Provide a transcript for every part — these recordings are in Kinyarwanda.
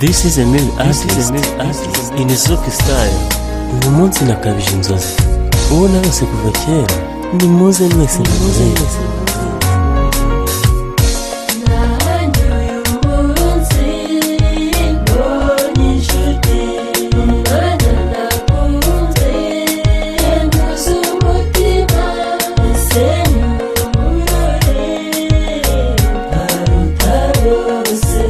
This is a male artist in a Zouk style. Uyu munsi nakabije inzozi. Uwo narose kuva kera, nimuze mwese murebe. Nanjye uyu munsi mbonye inshuti, umwana nakunze ntuze umutima, ese nimumurore aruta bose.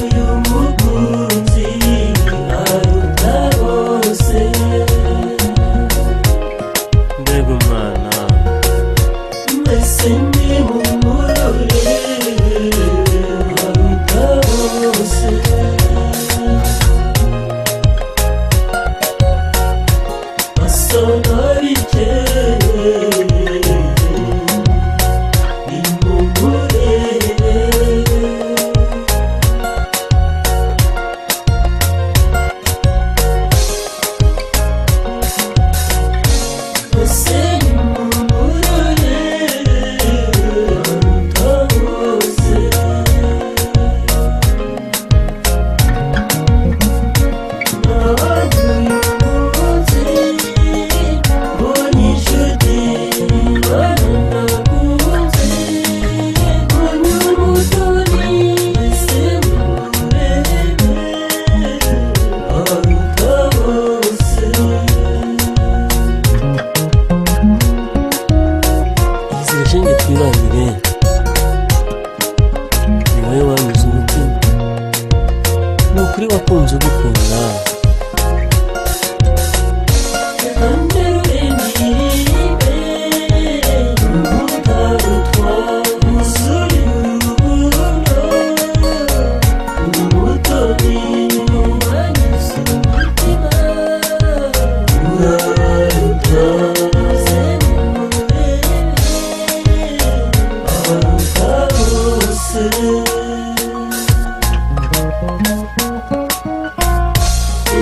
Uyu mukunzi aruta bose. Mbega umwana. Mwese nimumurore aruta bose. Asa n'abikeye, nimumurebe. Mwese nimumurore aruta bose. Izira shenge twibanire. Ni wowe wanyuze umutima. Ni ukuri wakunze ugukunda.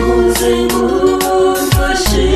Muze mumfashe.